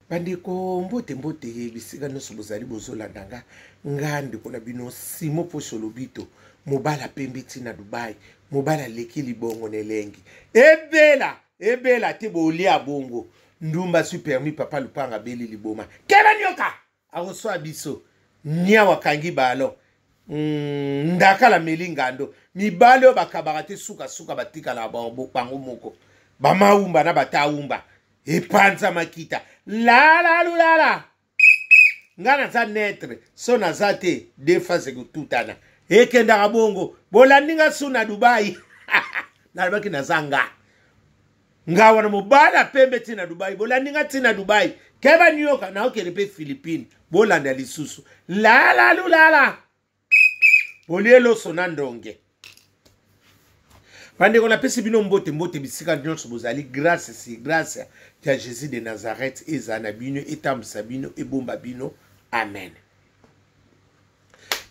Bandeko, mbote mbote bisika nyonso bozali bozolanda nga. Nga ndeko na bino Simo Poso Lobito, mobala pembe ti na Dubai, mobala aleki libongo na elengi. Ebela ebela te bolia bongo. Ndumba su permis papa Lupanga beli liboma. Keba nyoka akoswa biso. Niawa akangi ballon. Ndakala meli ngando. Mibali oyo bakabaka te suka suka batikala bango moko. Bamaumba na bataumba. Epanza makita. Lala lulala. Nga naza netre, so naza te, deux faces ekotutana. Ekendaka bongo. Bolandi nga su na Dubai. Nalobaki naza nga. Nga wana mobala pembe ti na Dubai. Bolandi nga ti na Dubai. Keba nyoka na okende pe Philippines. Bolanda lisusu. Lala lulala. Bolie loso na ndonge. Bandeko, napesi bino mbote mbote bisika nyonso bozali. Grâce si grâce ya Jésus de Nazareth eza na bino, etambwisa bino, ebomba bino. Amen.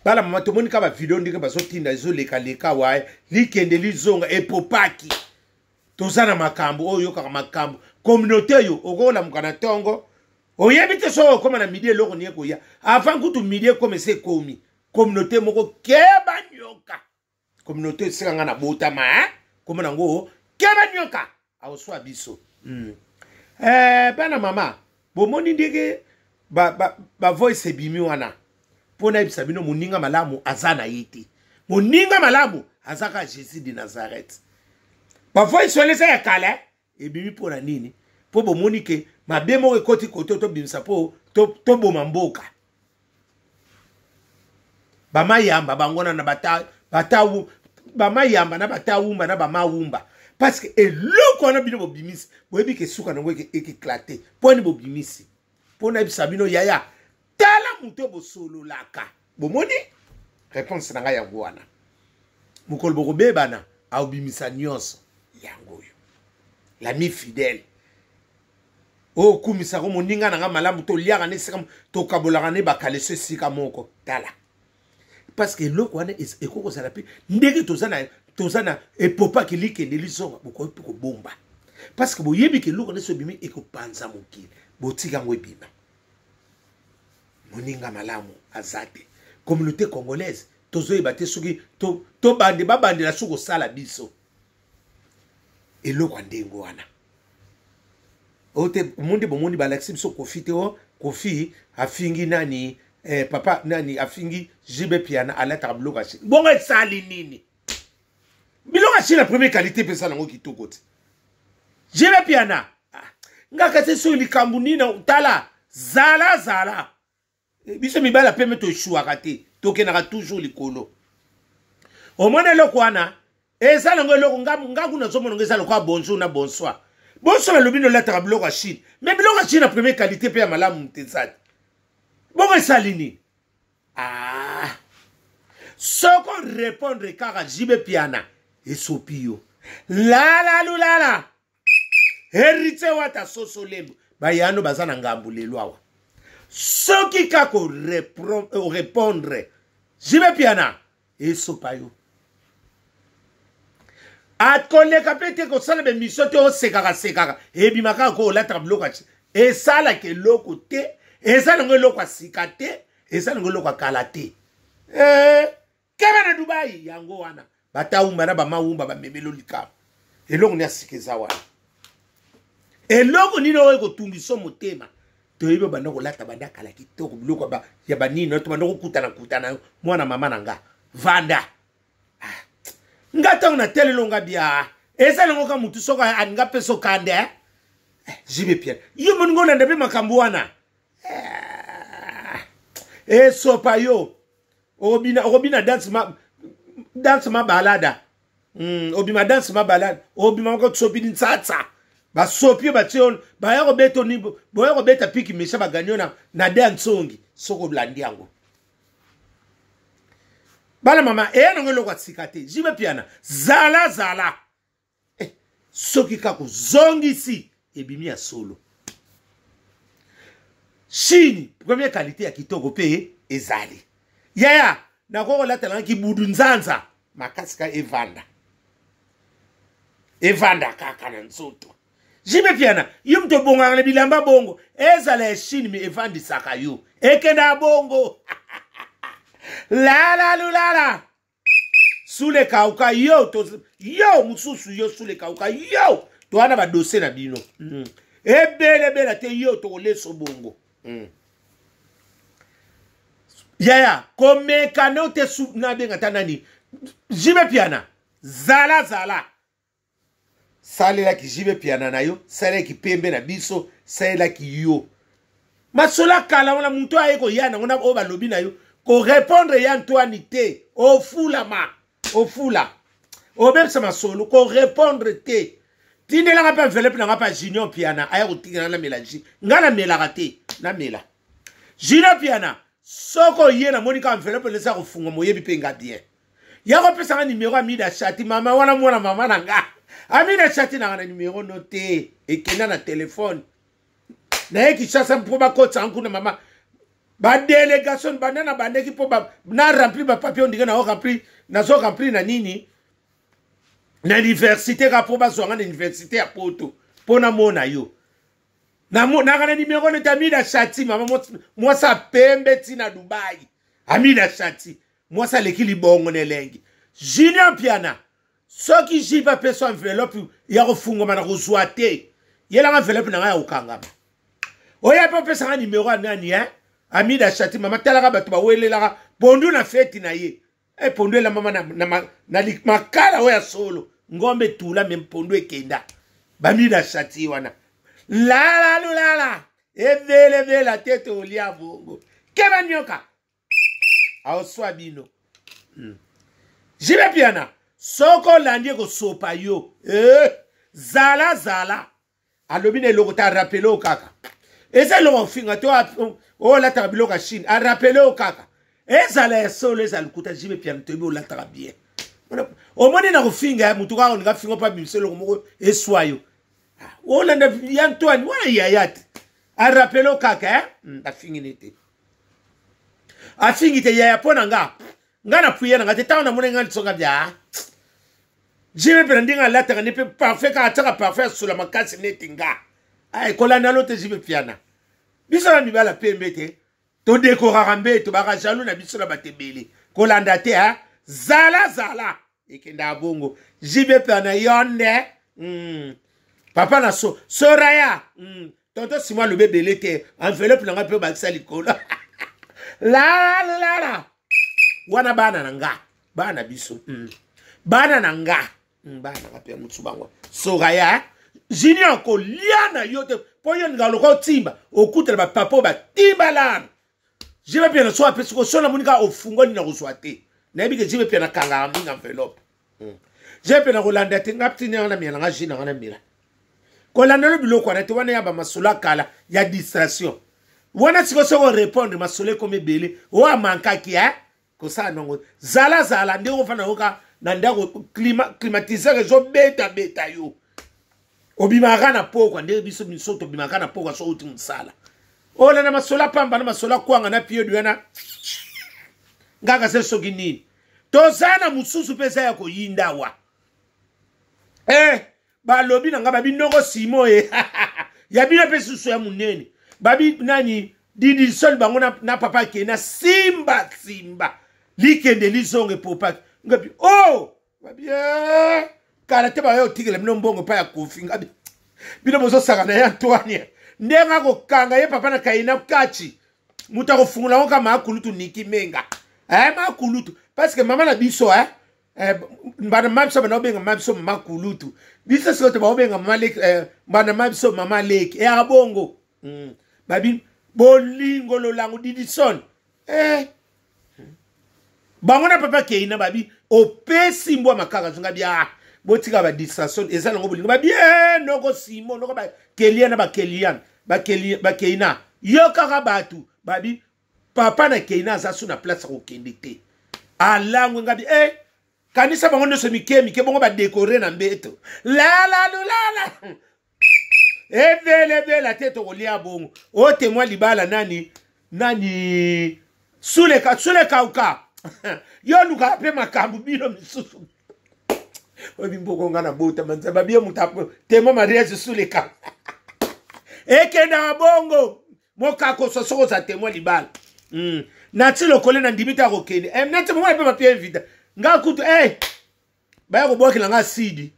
Bala mama, tomoni ka ba video ndenge bazotinda ezolekaleka waye likende lizonga epopaki. Toza na makambo oyo oyokaka makambo communauté oyo okolamuka na ntongo oyebi te soki okoma na midi eloko niye koya avant kutu midi ekoma esi ekomi communauté moko keba nyoka communauté esika nga na botama hein? Koma nango keba nyoka awoswa biso. Bana mama bomoni ndenge ba voice ebimi wana mpo nayebisa bino moninga malamu aza na ye te. Moninga malamu aza kaka Jésus de Nazareth. Ba voice wana eza ya kala ebimi mpo na nini? Mpo bomoni ke mabe moko ekoti kote tobimisa mpo toboma mboka. Bamayamba bango na bata, bata, bamayamba na batawumba na bamawumba. Parce que eloko wana bino bobimisi, boyebi ke suka nango ekeklate. Mpo nini bobimisi? Mpo nayebisa bino yaya, tala moto bosololaka. Bomoni? Réponse na ngai yango wana. Mokolo bokobebana, aobimisa nyonso yango oyo. L'ami fidèle. Oyo okumisaka moninga na nga malamu, toliaka na esika, tokabolaka na bakaleso esika moko. Tala. Parce que eloko wana ekoki kozala mpe ndenge toza na epopaki likende lizonga, bokoki mpe kobomba. Parce que boyebi ke eloko nyonso ebimi ekopanza mokili. Botika yango ebima. Moninga malamu aza te. Communauté congolaise tozoyeba te soki tobande, babandela soki kosala biso eloko ya ndenge wana. Oyo te, monde bomoni balakisi biso Kofi te, o Kofi afingi nani, papa nani afingi JB Piana alataka biloko ya Chine. Bongo esali nini? Biloko ya Chine ya première qualité mpe esala yango kitoko te. JB Piana, nga kasi soki likambo nini, tala, zala, zala. Biso mibala pembe toshuaka te, tokendaka toujours likolo. Omona eloko wana eza nango eloko nga kuna nazomona ngo eza lokola bonjour na bonsoir. Bonsoir balobi nolataka biloko ya Chine, mais biloko ya Chine ya première qualité mpe ya malamu te eza te. Bongo esali nini? Soko répondre kaka JB Piana esopi yo. Lala lulala. Héritier wata soso lembo bayano baza na ngambu lelo awa. Soki kaka orépondre JB Piana esopa yo. Akoleka pe te kosala ba émission te osekaka sekaka ebima kaka ko olataka biloko ya esalaka eloko te, eza nango eloko ya sika te, eza nango eloko ya kala te. Keba na Dubai yango wana batawumba na bamawumba bamemelo likambo. Eloko ni ya sika eza wana. Eloko nini oyo ekotungisa motema? Toyebi banda kolata banda kala kitoko biloko ya banini, to banda kokutana kutana mwana mama na nga. Vanda. Nga ntango na telelo nga bia, eza nango ka mutu soko alinga mpe sokande, eh? JB Pierre, yo moninga olanda mpe makambo wana. Esopa yo. Obina, obina dance ma, dance ma balada. Obima danse ma balade, obima moko tsopi ntsatsa. Basopi batie on, baya kobeta oni, boya kobeta piki mesha ba ganyo na de ntsongi soko blandi yango. Bana mama, eya nango eloko ya sika te. JB Piana, zala zala. Soki kaka ozongisi ebimi ya solo. Chine, première qualité ya kitoko pe ezali. Yaya, nakoki kolatela nga kibudu nzanza makasi ka evanda. Evanda kaka na nzoto. Jibe Piana, yo moto obongaka na bilamba bongo, ezala ya Chine me evandisaka yo. Ekenda bongo. Lala lulala. Sule kauka yo to yo mususu yo sule kauka yo. To wana ba dossier na bino. Ebele bela te yo to leso bongo. Yaya, komeka no te su na benga ta nani. Jibe Piana. Zala zala. Salelaki jibe piana na yo, salelaki pembe na biso, salelaki yo. Masolo kala wana moto aye koya nango na oyo balobi na yo, korepondre ya Antoine te, ofulama, ofula. Obebisa masolo, korepondre te. Tindelaka mpe enveloppe na nga mpe Junior Piana aya kotikela na mela ji. Nga namelaka te, namela. Junior Piana, soko oye namoni ka enveloppe nesa kofunga moyebi mpe nga bien. Ya kopesa nga numero Amida Chati, mama wana mwana mama na nga. Amida Chati nanga na numero no te, ekenda na telefone. Na ye Kinshasa mpo bakotisa kuna mama. Ba délégation banda na bandeki mpo ba na remplir ba papier ondike na remplir, nazo remplir na nini? Na université ka mpo bazwa nga na université ya Poto mpo namona yo. Naka na numero nete Amida Chati, mama mwasi pembe ti na Dubai. Amida Chati. Mwasi aleki libongo na elengi. Junior Piana, soki jipe apesa enveloppe ya kofungwama na kozwa te, yelanga enveloppe na ngai ya kokangama. Oya mpe opesanga numero ya nani, hein? Amida Chati, mama talaka bato bawelelaka pondu na feti na ye. E pondu elambama na, na, na, na makala oyo ya solo. Ngombe etula me pondu ekenda. Bamida Chati wana. Lala lulala. Ebele bela te tolia bongo. Keba nyoka. Aoswa bino. Jibe Piana, soko olandi ekosopa yo. Zala zala. Alobi na eloko ta rappele o kaka. Eza eloko ofinga to olataka biloko ya Chine, a rappele o kaka. Ezala ya solo, ezala lokuta. Jibe Piana toyebi olataka bien. Omoni na kofinga ya mutu kaka olinga finga pa bimisa eloko moko eswa yo. Olanda ya Antoine wana yaya te. A rappele o kaka, eh? Afingi ne te. Afingi te yaya mpo na nga. Nga na puye na nga te, ntango namoni nga lisonga bia. Jibe mpe na ndenge alataka ne mpe parfait kaka atiaka parfait asola makasi neti nga. Ay, kolanda lo te Jibe Piana. Biso na mibala pembe te, todekoraka mbeto, baka jaloux na biso na bato ebele. Kolanda te, ha? Zala zala. Ekenda bongo. Jibe Piana yonde. Papa na so, Soraya. Tonton Simon alobi ebele te, enveloppe na nga mpe obakisa likolo. La la la. Wana bana na nga, bana biso. Bana na nga. Bana na nga mpe mutsu bango. Soraya, Junior kolia na yo te, po yo nga loko timba, okutela ba papa ba timba lana. Jibe Piana so apesi ko sona monika ofungoli na kozwa te. Nayebi ke Jibe Piana kanga mingi enveloppe. Jibe Piana kolanda te, nga ptini nga na mela nga jina nga na mela. Kolanda no biloko wana te, wana ya ba masolo ya kala ya distraction. Wana siko soko répondre masolo ekomi ebele, oyo amankaki, hein? Kosala nango. Zala zala ndenge ofanda yoka na ndako climatiseur ezobeta beta yo. Obimaka na pokwa ndenge biso miso tobimaka na pokwa so outi mosala. Olanda masolo ya pamba na masolo ya kwanga na piedu wana. Ngaka se soki nini. Toza na mosusu mpe eza ya koyinda wa. Balobi na nga babi noko Simo e. Ya bino mpe susu ya monene. Babi nani Didison bango na papa ke na simba simba. Likende lizonge popaki. Ngabi oh babi kala te bayo otikela bino mbongo pa ya Kofi ngabi. Bino bozosaka na ye Antoine. Ndenge akokanga ye papa na Kaina Kachi. Moto akofungola ngo kama akulutu Niki Menga. Makulutu parce que mama na biso mbana mama biso bana obenga mama biso mama kulutu. Biso sikoyo te baobenga mama leki, mbana mama biso mama leki. Abongo. Babi bolingo lolango Didison. Bango na papa Keina babi opesi mbwa makaka zonga bia. Botika ba distraction eza nango bolingo babi noko Simon noko ba Keliana ba Kelian ba Keli ba Keina. Yo kaka batu babi papa na Keina aza su na place kokende te. Alangwe ngabi kanisa bango nyonso mike mike bongo ba décorer na mbeto. La la la la. Ebele bela te tokolia bongo. O témoin libala nani nani suleka suleka uka. Yo luka pe makambo bino misusu. Oyebi mboko nga na botama nzambe abiye moto tema mariage suleka ekendaka bongo mokakoso soki oza temoin libala. Nati lokole na ndimi te akokende. Nati moma mpe bapie invita nga kutu baya kobwakela nga sidi.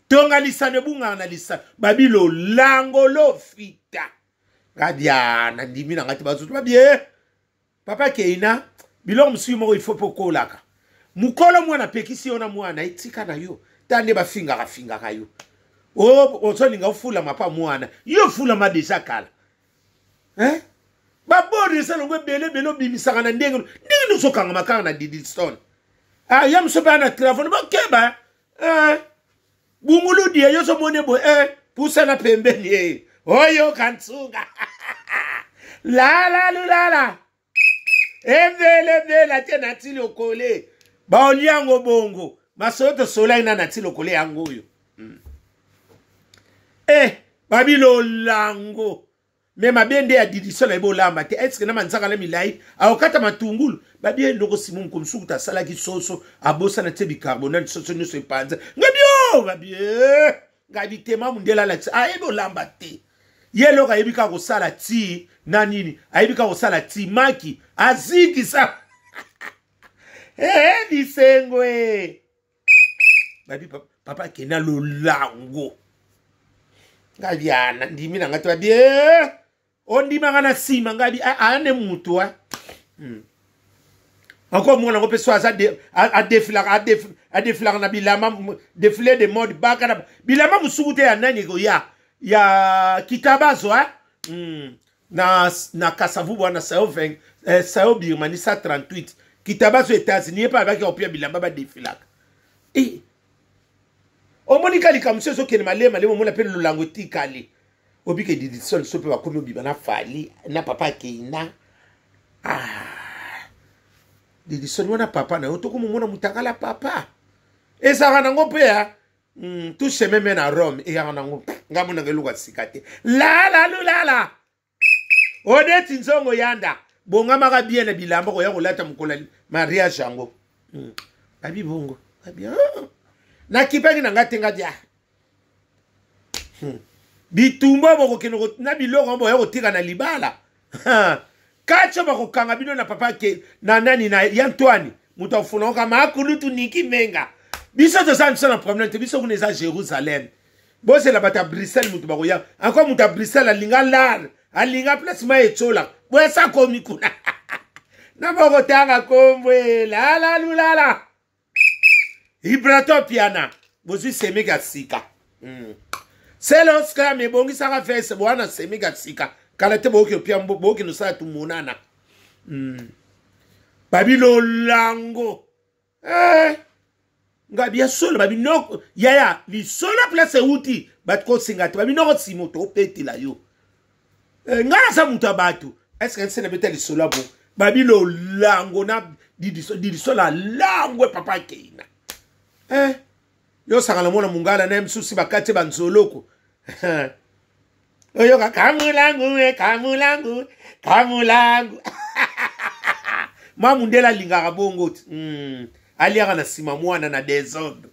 Tonga lisano ebungaka na lisano babi lolango lofita ngabia na ndimi na nga te bazoto babie papa Keina biloko mosusu moko ifo mpe okolaka mokolo mwana apekisi yo na mwana etika na yo ta nde bafingaka fingaka yo ozolinga ofulama mpa mwana yo ofulama deja kala eh? Babord eza longo ebele ebele obimisaka na ndenge ndenge nde ozokangama kaka na Didistone. Ah, ya mosusu mpe na telefone bokeba eh. Bungulu die yo ozomoni boye eh. Pusana pembeni eh. Oyoka ntsunga lala lulala ebele ebele ate na ti lokole baoliango bongo masolo tosolaki na na ti lokole yango oyo. Babi lolango me mabe nde ya Didison ayebi olamba te eske na manzaka na milai akokata matungulu babi eloko simo mokomosuku kuta asalaki soso abosana tie bicarbonate soso nyonso epanza ngabi o babi ngabi tema mondele alakisa ayebi olamba te ye eloko ayebi kaka kosala ti na nini ayebi kaka kosala ti maki azikisa bisengo e babi papa akende lolango ngabi ana ndimi na ngai te babi ondimaka na nsima ngabi aya nde mutu a Encore mwana yango mpe so aza adefilaka na bilamba defile de mode baka na bilamba mosuku te ya nani ekoya ya kitabazo a Na Kasavubu wana sayo 20 sayo Birmanie 138 kitabazo États-Unis ye mpe abaki akopia bilamba badefilaka omoni ka likambo so ezokende malema malema omona mpe lolango etikali obike Didison so mpe bakomi obima na Fali na papa Keina. Didison wana papa na yo tokomomona motakala papa ezalaka nango mpe ya tout chemin me na Rome eyaka nango nga monanga eloko ya sika te lala lulala odeti nzongo yanda bongamaka bien na bilamba koya kolata mokolo ya mariage yango. Babi bongo babi nakipaki na nga te nga dia bitumba bokokende na biloko yango boya kotika na libala katio bakokanga bino na papa ke na nani na ya Antoine moto afunaka makulutu niki menga biso toza biso na problème te biso kuna eza Jérusalem bozela bato ya Bruxelles moto bakoya encore moto ya Bruxelles alinga lar alinga place ma etsola boyasa komi kuna na bokotanga kombwe lala lulala Ibrato piana bozwi semika ya sika. Selo scram ebongisaka fese bwana semika ya sika kala te bokoki opia bokoki nosala tumonana. Babi lolango ngabi ya solo babi noko yaya lisolo place euti bato kosinga te babi noko simo topetela yo ngai naza moto ya bato eske nse na beta lisolo ya bo babi lolango na Didison la langwe papa Keina yo osangana mwana mongala na ye mosusu bakati banzoloko oyoka kamulangu e kamulangu kamulangu mwa mundele alingaka bongo ti aliaka na nsima mwana na desordre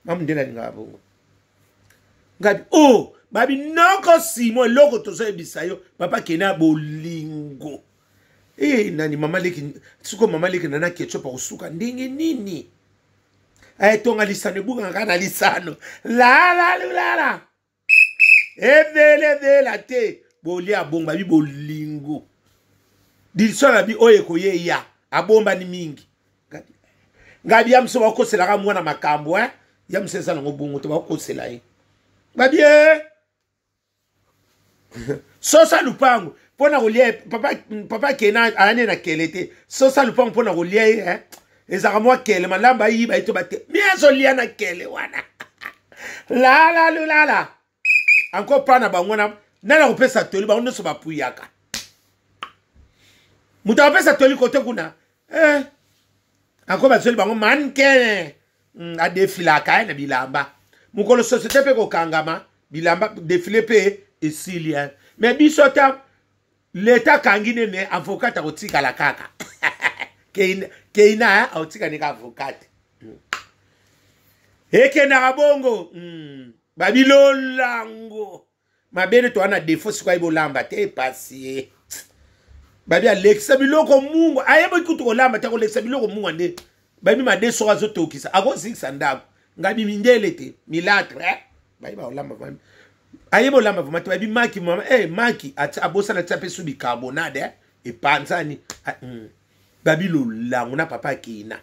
mwa mundele alingaka bongo ngabi o babi noko simo eloko tozoyebisa yo papa Kena bolingo nani mama leki siko mama leki nana ketchup akosuka ndenge nini tonga lisano ebukaka kaka na lisano lala lulala ebele ebela te bolia bongo babi bolingo Dilson abi oyo ekoyeya abombani mingi ngabi ya moso bakoselaka mwana makambo ya moso eza nango bongo te bakosela ye babi sosa lupango mpona kolia ye papa Kena ayane na kele te sosa lupango mpona kolia ye ezalaka mwa kele malamba ayiba ye to bate mi azolia na kele wana lala lulala encore pa na bango na nani akopesa toli bango nyonso bapuyaka moto akopesa toli kote kuna encore bazoli bango manke adefilaka na bilamba mokolo société mpe kokangama bilamba defile mpe esili mais biso ta leta akangi ne me avocat akotikala kaka Keina akotika nika avocat. Ekendaka bongo. Babilolango. Mabele to wana défaut sikoyo bolamba te pasi ye. Babi alekisa biloko mungu ayebi kutu kolamba te akolekisa biloko mungu nde babi madeso azotokisa akozikisa ndako ngabi mindele te milatre eh? Bayebi kolamba vraiment ayebi olamba vraiment te. Babi maki mama eh, maki abosana atia mpe su bicarbonade eh? Epanzani babi lolango na papa akina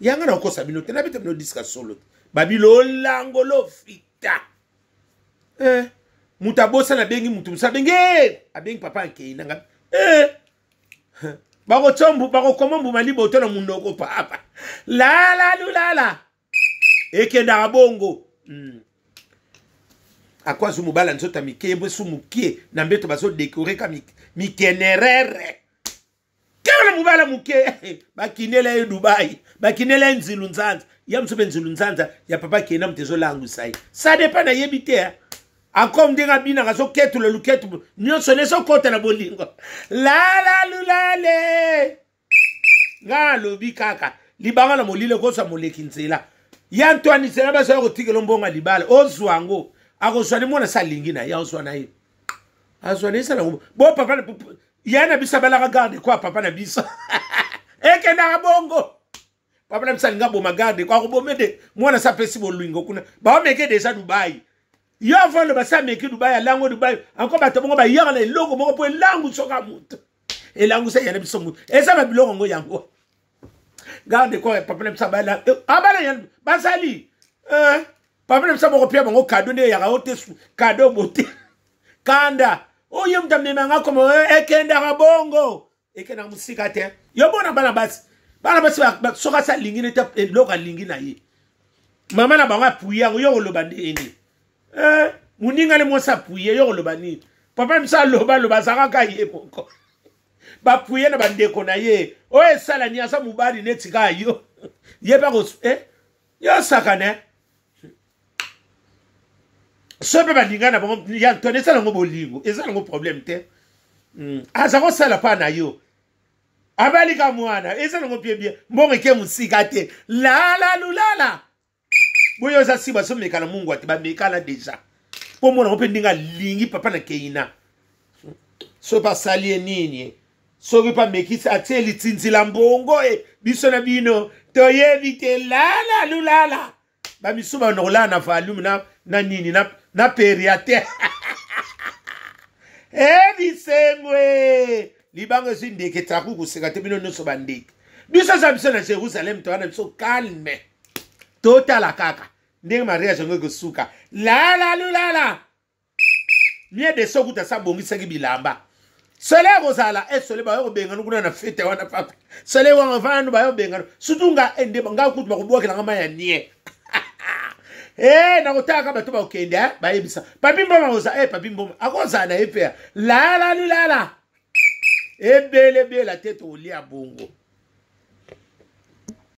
yanga na okosa bino te nabeta bino diska solo te. Babi lolango lofita eh, moto abosana abengi moto mosusu abengi eh, abengi papa akei nanga eh, bakokoma mbuma liboto na munoko papa lala lulala ekendaka bongo. Akwazu mobala nzoto ya mike mpe su mokie na mbeto bazodekore ka mikenerere kaka na mobala moke bakinela ye Dubai, bakinela ye nzilu nzanza ya mosu mpe nzilu nzanza ya papa kenda moto ezolangwisa ye. Ça dépend, nayebi te akom ndenge abinaka azoketula luketu nyonso nezokota na bolingo lala lulale. Nga alobi kaka libanga na molili ekozwa moleki nzela ya Antoine nzela bazoya kotikela mbongo ya libala ozwa yango akozwa ni mwana sa alingi na ye azwa na ye azwa na ye esala yango bo papa ya na biso abalaka garde kwa papa na biso ekendaka bongo. Papa na biso alinga boma garde kwa akobome de mwana sa apesi bolingo kuna baomeke deja Dubai yo avant loba sa ameki Dubai alango Dubai anko bato bongo bayaka na eloko moko mpo elangu soka moto elangusa ya na biso moto eza ba biloko yango yango garde kwa papa na biso abala abala ya bazali papa na biso moko pia bango kado nde eyaka o te kado bote kanda oyo moto amemanga koma ekendaka bongo ekendaka mosika te. Yo bona bana basi bana basi soki asi alingi nete eloko alingi na ye mama na bango apuye yango yo koloba ndeni moninga ne mwasi apuye yo koloba nini? Papa biso aloba aloba azalaka ye moko bapuye na bandeko na ye oyo esala nini aza mobali neti kaka yo ye mpe yo sakana so mpe balinga na bango ya Antoine eza nango bolingo eza nango problème te. Aza kosala mpa na yo abalika mwana eza nango pie bien mbongo eke mosika te lala lulala boyo oza si bazomekana mungu ate bamekana deja mpo mona ngo mpe ndenge alingi papa na keina soki mpe asali ye nini soki mpe amekisi atie litinzila mbongo e biso na bino toyebi te lala lulala bamisu bana kolala na volume na, na nini na, na peria te e bisengo e libanga ezwi ndeke traku koseka te bino nyonso bandeke biso eza biso na Jérusalem towana biso calme totala kaka ndenge mariage yango ekosuka lala lulala mie de so kuta sa bongisaki bilamba sele ekozala esole bayo kobengana kuna na fete wana papa sele wanga vandu bayo kobengana surtout nga nde nga kutu bakobwakelanga mai ya nie nakotaka bato bakokende bayebisa papi mboma koza papi mboma akozala na ye mpe lala lulala ebelebela te tokolia bongo.